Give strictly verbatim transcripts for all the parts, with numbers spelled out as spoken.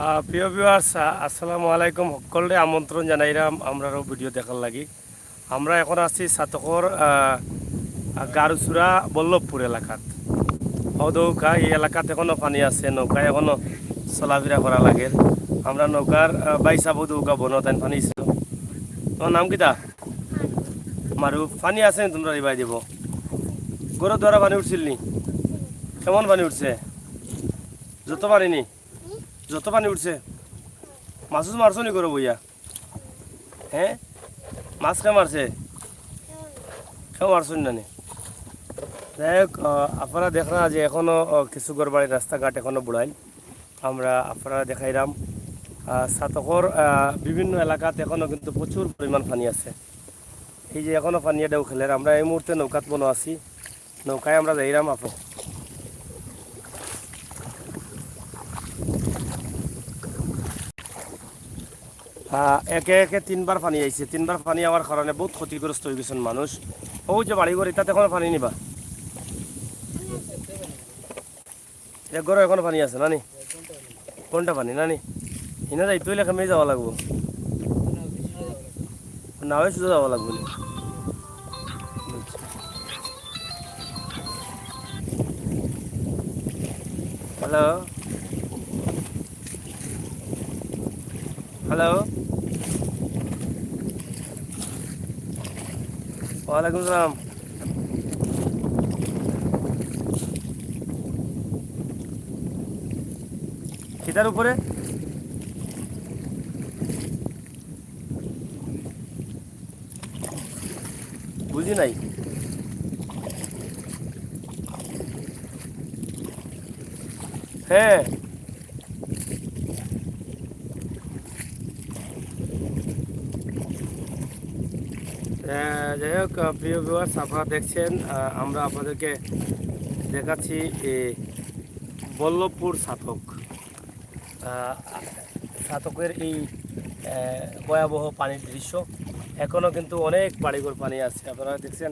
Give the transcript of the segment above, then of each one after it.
আহ, প্রিয় ভিউয়ার্স, আহ, আসসালামু আলাইকুম। সকলরে আমন্ত্রণ জানাইরাম আমরারও ভিডিও দেখার লাগি। আমরা এখন আছি ছাতকর, আহ, আহ, গারুচুরা বল্লভপুর এলাকাত। অউ দেউক্কা, এই এলাকাত এখনো পানি আছে, নৌকায় এখনো চলাফিরা করা লাগে। আমরা নৌকার, আহ, ভাইসাব অউ দেউক্কা বনো, তাইন পানি ছিল। তোমার নাম কিতা? মারু, পানি আছে নি তোমরা রিবাই দিব? ঘরো দুয়ারো পানি উঠছিল নি? কেমন পানি উঠছে? যত পানি নি? যত পানি উঠছে? মাছ উছ মারছো নি ঘরো বইয়া? হ্যাঁ? মাছ কে মারছে? কেউ মারছো নি না নি? যাই হোক, আহ, আপনারা দেখরা যে এখনো, আহ, কিছু ঘর বাড়ির রাস্তাঘাট এখনো বুড়াইল। আমরা আপনারা দেখাইরাম, আহ, ছাতকর, আহ, বিভিন্ন এলাকাত এখনো কিন্তু প্রচুর পরিমাণ পানি আছে। এই যে এখনো পানি ঢেউ খেলের, আমরা এই মুহূর্তে নৌকাত বনো আছি, নৌকায় আমরা যাইরাম আপু। আহ, একে একে তিনবার পানি আইছে, তিনবার পানি আওয়ার কারণে বহুত ক্ষতিগ্রস্ত হয়ে গেছেন মানুষ। ওই যে বাড়িঘর, ইতাত এখনো পানি নিবা, এক ঘরো এখনো পানি আছে না নি? কোনটা পানি না নি? ইনা যাইতে হইলে কেমনে যাওয়া লাগবো? নাওয়ে শুধু যাওয়া লাগবো নি? হ্যালো, হ্যালো, ওয়ালাইকুম সালাম। কিতার উপরে? বুঝি নাই। হ্যাঁ। আহ, যাই হোক, আহ, প্রিয় ভিউয়ার্স, আপনারা দেখছেন, আহ, আমরা আপনাদেরকে দেখাচ্ছি, এ, বল্লভপুর ছাতক। আহ, ছাতকের এই, আহ, ভয়াবহ পানির দৃশ্য। এখনো কিন্তু অনেক বাড়িঘর পানি আছে, আপনারা দেখছেন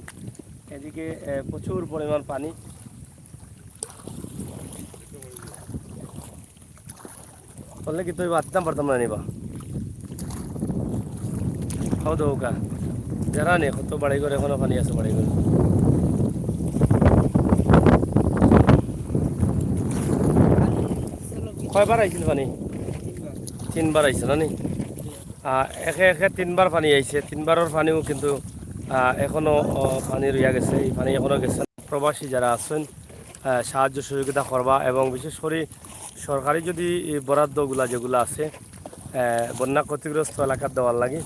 এদিকে, আহ, প্রচুর পরিমাণ পানি। করলে কিন্তু আমি বাঁচতাম পারতাম না নিবা। খাও দাও গা। যারা নেই, কত বাড়িঘর এখনো পানি আছে, বাড়িঘর। কয়বার আইছিল পানি? তিনবার আইছে না নি? আহ, একে একে তিনবার পানি আইছে, তিনবারর পানিও কিন্তু, আহ, এখনো, আহ, পানি রইয়া গেছে, এই পানি এখনো গেছে না। প্রবাসী যারা আছেন, আহ, সাহায্য সহযোগিতা করবা, এবং বিশেষ করে সরকারি যদি এই বরাদ্দগুলা যেগুলা আছে, আহ, বন্যা ক্ষতিগ্রস্ত এলাকাত দেওয়ার লাগি,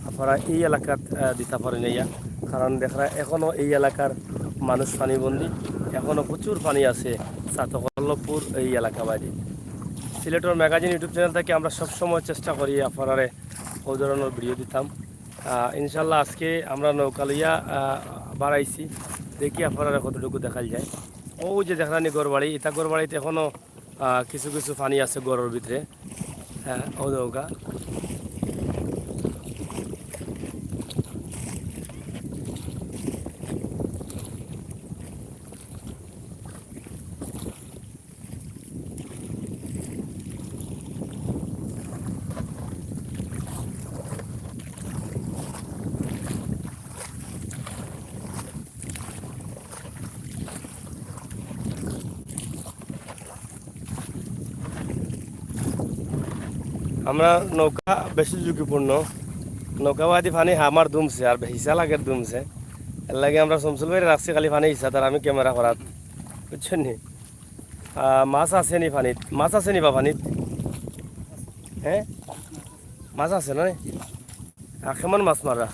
আপনারা এই এলাকাত, আহ, দিতা পারেন ইয়া, কারণ দেখরা এখনো এই এলাকার মানুষ পানিবন্দী, এখনো প্রচুর পানি আছে ছাতক বল্লভপুর এই এলাকা বাদে। সিলেটর ম্যাগাজিন YouTube চ্যানেল থেকে আমরা সবসময় চেষ্টা করি আপনারারে ওই ধরনের ভিডিও দিতাম। আহ, ইনশাল্লাহ আজকে আমরা নৌকা লইয়া, আহ, বাড়াইছি, দেখি আপনারারে কতটুকু দেখাইল যায়। ওই যে দেখরানি ঘর বাড়ি, ইতা ঘর বাড়িত এখনো, আহ, কিছু কিছু পানি আছে ঘরর ভিতরে। হ্যাঁ, ও নৌকা। আমরা নৌকা বেশি ঝুঁকিপূর্ণ, নৌকা বাদি পানি আমার দুমছে আর হিসা লাগের দুমছে, এর লাগি আমরা শমসুল ভাইরে রাখছি খালি পানি হিসা, তার আমি ক্যামেরা করাত, বুঝছেন নি? আহ, মাছ আছে নি পানিত? মাছ আছে নি বা পানিত? হ্যাঁ, মাছ আছে না? আহ, কেমন মাছ মাররা?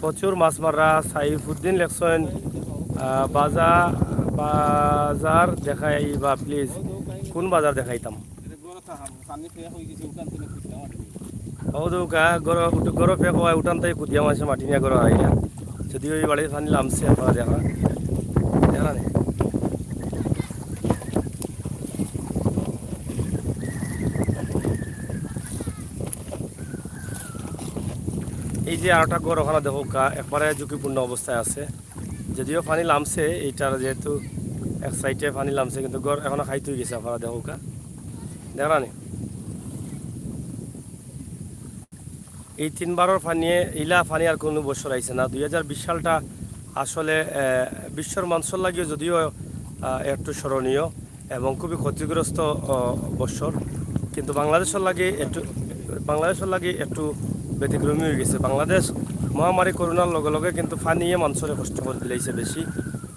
প্রচুর মাছ মাররা। সাইফুদ্দিন লেখছেন, আহ, বাজা-, বাজার দেখাইবা প্লিজ। কোন বাজার দেখাইতাম? ও তো কা-, গরো, উঠ-, গরো ফেক হয়, উঠান তাই কুদিয়া মাসে মাটি নিয়ে গরো হারাইলা। যদিও এই বাড়ির পানি লামছে, আপনারা দেখা, দেখা নেই। এই যে আরোটা ঘর ওখানে দেখো কা-, একবারে ঝুঁকিপূর্ণ অবস্থায় আছে। যদিও পানি লামছে, এইটার যেহেতু এক সাইডে পানি লামছে, কিন্তু ঘর এখনো খাইত অই গেছে, আপনারা দেখউক্কা, দেখরা নি? এই তিনবারর পানিয়ে, ইলা পানি আর কুনু বছর আইছে না। দুই হাজার বিশ সালটা আসলে, আহ, বিশ্বর মানষর লাগিও যদিও, আহ, একটু স্মরণীয় এবং খুবই ক্ষতিগ্রস্ত, আহ, বছর, কিন্তু বাংলাদেশর লাগি একটু, বাংলাদেশর লাগি একটু ব্যতিক্রমী অই গেছে। বাংলাদেশ মহামারী করোনার লগে লগে কিন্তু পানিয়ে মানষরে কষ্ট করি দিলাইছে বেশি।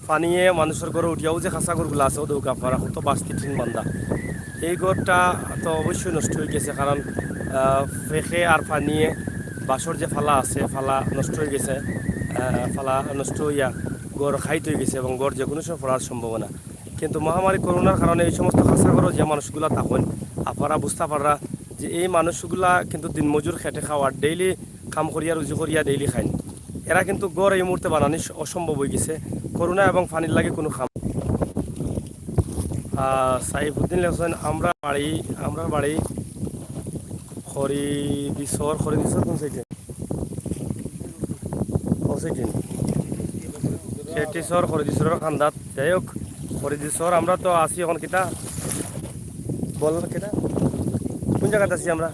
পানিয়ে মানষর ঘরো উঠিয়া অউ যে খাসা ঘরগুলা আছে, অউ দেখউক্কা আপনারা, কত বাঁশ দি টিন বান্ধা। এই ঘরটা তো অবশ্যই নষ্ট অই গেছে, কারণ, আহ, ফেকে আর পানিয়ে বাঁশর যে ফালা আছে, ফালা নষ্ট অই গেছে, আহ, ফালা নষ্ট অইয়া ঘর খাইত অই গেছে এবং ঘর যেকুনু সময় পড়ার সম্ভাবনা। কিন্তু মহামারী করোনার কারণে এই সমস্ত খাসা ঘরো যে মানুষগুলা থাকইন, আপনারা বুঝতা পাররা যে এই মানুষগুলা কিন্তু দিনমজুর, খেটে খাওয়ার, ডেইলি কাম করিয়া, রুজি করিয়া ডেইলি খাইন। এরা কিন্তু ঘর এই মুহূর্তে বানানি স-, অসম্ভব অই গেছে, করোনা এবং পানির লাগি কুনু কাম। আহ, সাইফুদ্দিন লেখছেন, আমরা বাড়ি, আমরা বাড়ি খরিদিসর, খরিদিসর কুন সাইডে? অউ সাইডে। শেটিসর, খরিদিসর কান্দাত। যাই হোক, খরিদিসর, আমরা তো আছি এখন কিতা? বল কিতা? কুন জাগাত আছি আমরা?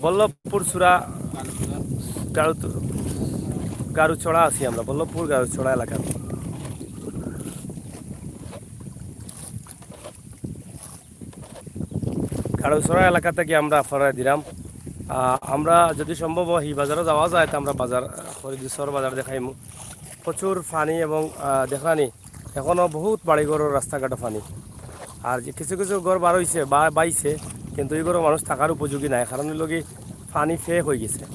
বল্লভপুর চূড়া, গারু, গারুছড়া আছি আমরা, বল্লভপুর গারুছড়া এলাকাত। গারুছড়া এলাকা থাকি আমরা আপনারারে দিরাম। আহ, আমরা যদি সম্ভব অয়, হি বাজারো যাওয়া যায়, তে আমরা বাজার, আহ, খরিদিসর বাজার দেখাইমু। প্রচুর পানি এবং, আহ, দেখরা নি, এখনো বহুত বাড়িঘরর রাস্তাঘাটো পানি। আর যে কিছু কিছু ঘর বার অইছে বা বাইছে, কিন্তু ই ঘরো মানুষ থাকার উপযোগী নায়, কারণ অইলো গি পানি ফেক অই গেছে।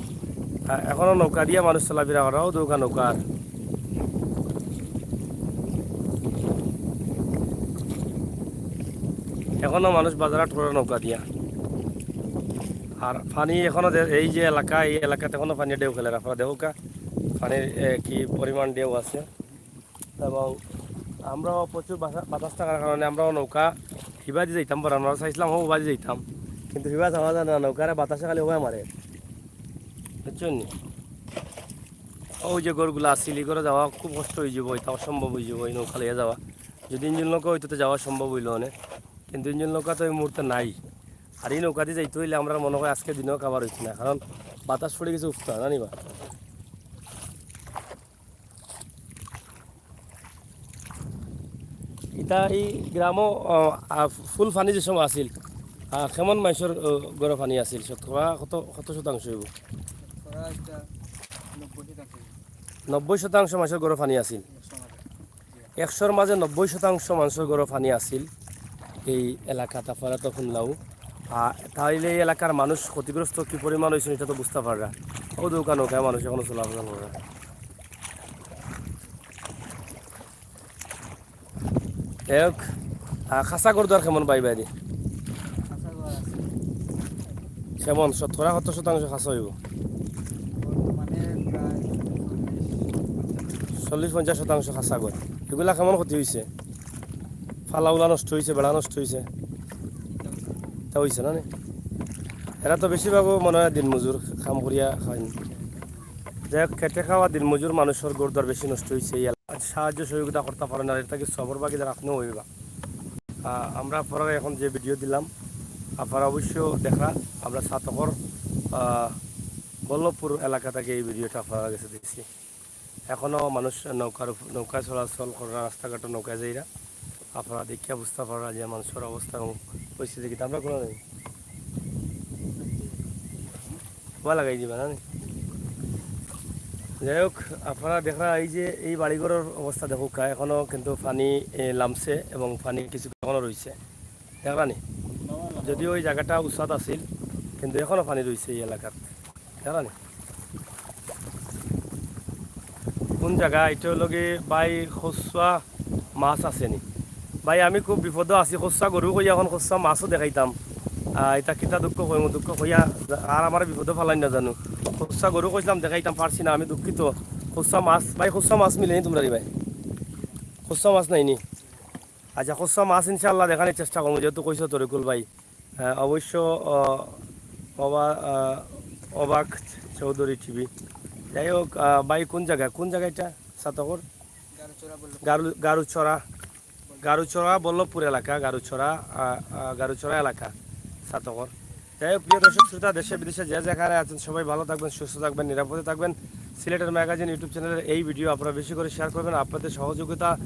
আহ, এখনো নৌকা দিয়া মানুষ চলাফিরা করা, অউ দেখউক্কা নৌকা আর। এখনো মানুষ বাজারহাট করে নৌকা দিয়া। আর পানি এখনো যে, এই যে এলাকা, এই এলাকাত এখনো পানি ঢেউ খেলের, আপনারা দেখউক্কা পানির, এ, কি পরিমাণ ঢেউ আছে। এবং আমরাও প্রচুর বাতা-, বাতাস থাকার কারণে আমরাও নৌকা হিবাদি যাইতাম, বড় আমরা চাইছিলাম, হ্যাঁ, হিবাদি যাইতাম, কিন্তু হিবা যাওয়া যায় না, নৌকারে বাতাসে খালি হওয়া মারে, বুঝছইন নি? অউ যে ঘরগুলা আছিল, ই ঘরো যাওয়া খুব কষ্ট অই যাইবো, ইটা অসম্ভব অই যাইবো, ই নৌকা লইয়া যাওয়া। যদি ইঞ্জিন নৌকা অইতো, তে যাওয়া সম্ভব অইলো অনে, কিন্তু ইঞ্জিন নৌকা তো এই মুহূর্তে নাই। আর ই নৌকাদি যাইতে অইলে আমরার মনো অয় আজকে দিনো কাবার অইতো না, কারণ বাতাস পড়ি গেছে উফতা, জানি বা। ইটা ই গ্রামো, আহ, আহ, full পানি যে সময় আছিল, আহ, কেমন মানষর, আহ, ঘরো পানি আছিল? শতকরা কত, কত শতাংশ অইবো? শতকরা ইটা নব্বই শতাংশ। নব্বই শতাংশ মানষর ঘরো পানি আছিল। একশো মাঝে। একশোর মাঝে নব্বই শতাংশ মানষর ঘরো পানি আছিল এই এলাকাত, আপনারা তো হুনলাউ। আহ, তাইলে এই এলাকার মানুষ ক্ষতিগ্রস্ত কি পরিমাণ অইছে, ইটা তো বুঝতা পাররা। অউ দেখউক্কা নৌকায় মানুষ এখনো চলাফিরা করে। যাই হোক, আহ, খাসা ঘরদুয়ার কেমন বাই বাড়ি? খাসা ঘর আছে। কেমন, শতকরা কত শতাংশ খাসা অইবো? বর্তমানে প্রায় চল্লিশ পঞ্চাশ শতাংশ খাসা ঘর। ইগুলা কেমন ক্ষতি অইছে? ফালাউলা নষ্ট অইছে, বেড়া নষ্ট অইছে? তা অইছে না নি? এরা তো বেশিরভাগউ মনো অয় দিনমজুর, কাম করিয়া খাইন। যাই হোক, খেটে খাওয়া দিনমজুর মানষর ঘরদুয়ার বেশি নষ্ট অইছে। এই এলাকাত সাহায্য সহযোগিতা করতা পারইন না, ইটা থাকি সবর ভাগিদার আপনেও অইবা। আহ, আমরা আপনারারে এখন যে video দিলাম, আপনারা অবশ্য দেখরা, আমরা ছাতকর, আহ, বল্লভপুর এলাকা থাকি এই videoটা আপনারার গেছে দিছি। এখনো মানুষ নৌকার উপ-, নৌকায় চলাচল কররা, রাস্তাঘাটো নৌকায় যাইরা। আপনারা দেখিয়া বুঝতা পাররা যে মানষর অবস্থা এবং পরিস্থিতি কিতা। আমরা কোনো নেই। ওয়া লাগাই দিবা না নি? যাই হোক, আপনারা দেখরা এই যে এই বাড়িঘরর অবস্থা দেখউক্কা, এখনো কিন্তু পানি, এ, লামছে এবং পানি কিছু এখনো রইছে। দেখরা নি? যদিও ওই জাগাটা উচাত আছিল, কিন্তু এখনো পানি রইছে এই এলাকাত। দেখরা নি? কোন জাগা? ইটা অইলো গি ভাই, খসুয়া মাছ আছে নি? ভাই, আমি খুব বিপদো আছি। খসুয়া গরু কইয়া এখন খসুয়া মাছও দেখাইতাম। আহ, ইটা কিতা দুঃখ কইমু, দুঃখ কইয়া আর আমারে বিপদো ফালাইন না জানু। খসুয়া গরু কইছিলাম দেখাইতাম, পারছি না, আমি দুঃখিত। খসুয়া মাছ, ভাই, খসুয়া মাছ মিলে নি তোমরার ই ভাই? খসুয়া মাছ নাই নি? আচ্ছা, খসুয়া মাছ ইনশাআল্লাহ দেখানির চেষ্টা করমু, যেহেতু কইছো তরিকুল ভাই। আহ, অবশ্য, আহ, অবা-, আহ, অবাক চৌধুরী টিভি। যাই হোক, আহ, ভাই, কোন জাগা, কোন জাগা ইটা? ছাতকর? গারুছড়া বলল। গারু-, গারুছড়া। বলল। গারুছড়া বল্লভপুর এলাকা, গারুছড়া, আহ, আহ, গারুছড়া এলাকা, ছাতকর। যাই হোক, প্রিয় দর্শক শ্রোতা, দেশে বিদেশে যে যেখানে আছেন, সবাই ভালো থাকবেন, সুস্থ থাকবেন, নিরাপদে থাকবেন। সিলেটের ম্যাগাজিন YouTube চ্যানেলের এই ভিডিও আপনারা বেশি করে শেয়ার করবেন। আপনাদের সহযোগিতা,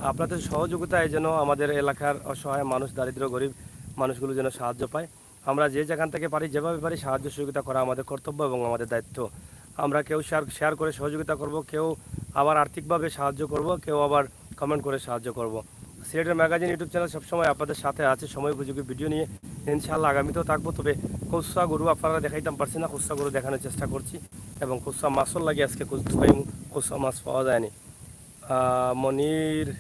আপনাদের সহযোগিতায় যেন আমাদের এলাকার অসহায় মানুষ, দারিদ্র, গরিব মানুষগুলো যেন সাহায্য পায়। আমরা যে যেখান থেকে পারি, যেভাবে পারি, সাহায্য সহযোগিতা করা আমাদের কর্তব্য এবং আমাদের দায়িত্ব। আমরা কেউ শেয়ার, শেয়ার করে সহযোগিতা করব, কেউ আবার আর্থিকভাবে সাহায্য করব, কেউ আবার কমেন্ট করে সাহায্য করব। সিলেটের ম্যাগাজিন YouTube চ্যানেল সবসময় আপনাদের সাথে আছে সময় উপযোগী ভিডিও নিয়ে। ইনশাআল্লাহ আগামীতেও থাকবো। তবে খুচরা গরু আপনারা দেখাইতাম পারছি না, খুচরা গরু দেখানোর চেষ্টা করছি এবং খুচরা মাছও লাগে আজকে খুচ-, খুচরা মাছ পাওয়া যায়নি। আহ, মনির,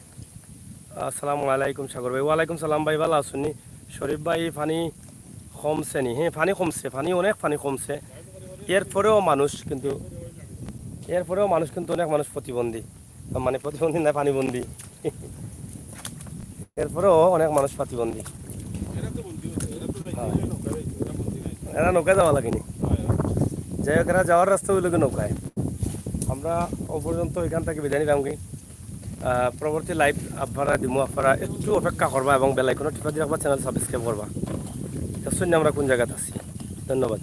আসসালামু আলাইকুম সাগর ভাই। ওয়ালাইকুম সালাম ভাই, ভালো আছুন নি? শরীফ ভাই, পানি কমছে নি? হ্যাঁ, পানি কমছে, পানি, অনেক পানি কমছে। এরপরেও মানুষ কিন্তু, এরপরেও মানুষ কিন্তু অনেক মানুষ প্রতিবন্ধী, মানে প্রতিবন্ধী না, পানিবন্দী। এরপরেও অনেক মানুষ প্রতিবন্ধী। হ্যাঁ। এরা নৌকায় যাওয়া লাগেনি। যাই হোক, এরা যাওয়ার রাস্তা হইল কি নৌকায়। আমরা ও পর্যন্ত এখান থেকে বিদায় নিলাম কি। আহ, পরবর্তী লাইভ আপনারা দিমু, আপনারা একটু অপেক্ষা করবা এবং বেল আইকনও টিপা দিয়ে রাখবা, চ্যানেল সাবস্ক্রাইব করবা। দেখছইন নি আমরা কোন জায়গাত আছি। ধন্যবাদ।